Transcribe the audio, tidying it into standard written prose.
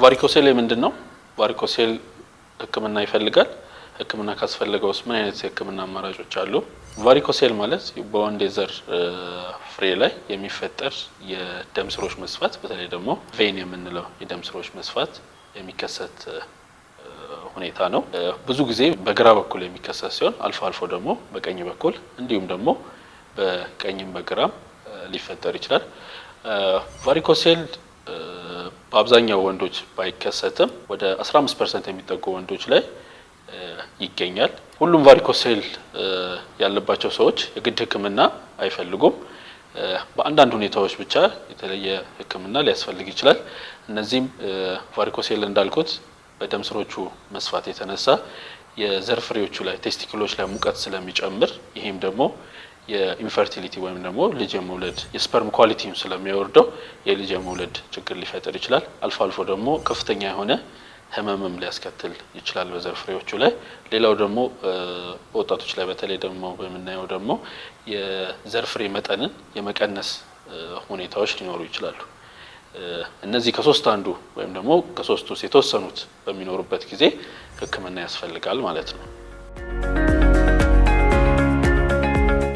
Varicocele ምንድን ነው? Varicocele ሕክምና ይፈልጋል? ሕክምና ካስፈለገውስ ምን አይነት የሕክምና አማራጮች አሉ? Varicocele ማለት በወንድ የዘር ፍሬ ላይ የሚፈጠር የደም ስሮች መስፋት፣ በተለይ ደግሞ vein የምንለው የደም ስሮች መስፋት የሚከሰት ሁኔታ ነው። ብዙ ጊዜ በግራ በኩል የሚከሰት ሲሆን አልፎ አልፎ ደግሞ በቀኝ በኩል እንዲሁም ደግሞ በቀኝም በግራም ሊፈጠር ይችላል። Varicocele በአብዛኛው ወንዶች ባይከሰትም ወደ 15% የሚጠጉ ወንዶች ላይ ይገኛል። ሁሉም varicocele ያለባቸው ሰዎች የግድ ሕክምና አይፈልጉም። በአንዳንድ ሁኔታዎች ብቻ የተለየ ሕክምና ሊያስፈልግ ይችላል። እነዚህም varicocele እንዳልኩት በደም ስሮቹ መስፋት የተነሳ የዘር ፍሬዎቹ ላይ፣ testicle ኦች ላይ ሙቀት ስለሚጨምር፣ ይሄም ደግሞ የ infertility ወይም ደግሞ ልጅ የመውለድ የ sperm quality ውን ስለሚያወርደው የልጅ የመውለድ ችግር ሊፈጥር ይችላል። አልፎ አልፎ ደግሞ ከፍተኛ የሆነ ህመምም ሊያስከትል ይችላል በዘር ፍሬዎቹ ላይ። ሌላው ደግሞ በወጣቶች ላይ በተለይ ደግሞ በምናየው ደግሞ የዘር ፍሬ መጠንን የመቀነስ ሁኔታዎች ሊኖሩ ይችላሉ። እነዚህ ከሶስት አንዱ ወይም ደግሞ ከሶስቱ ውስጥ የተወሰኑት በሚኖሩበት ጊዜ ሕክምና ያስፈልጋል ማለት ነው።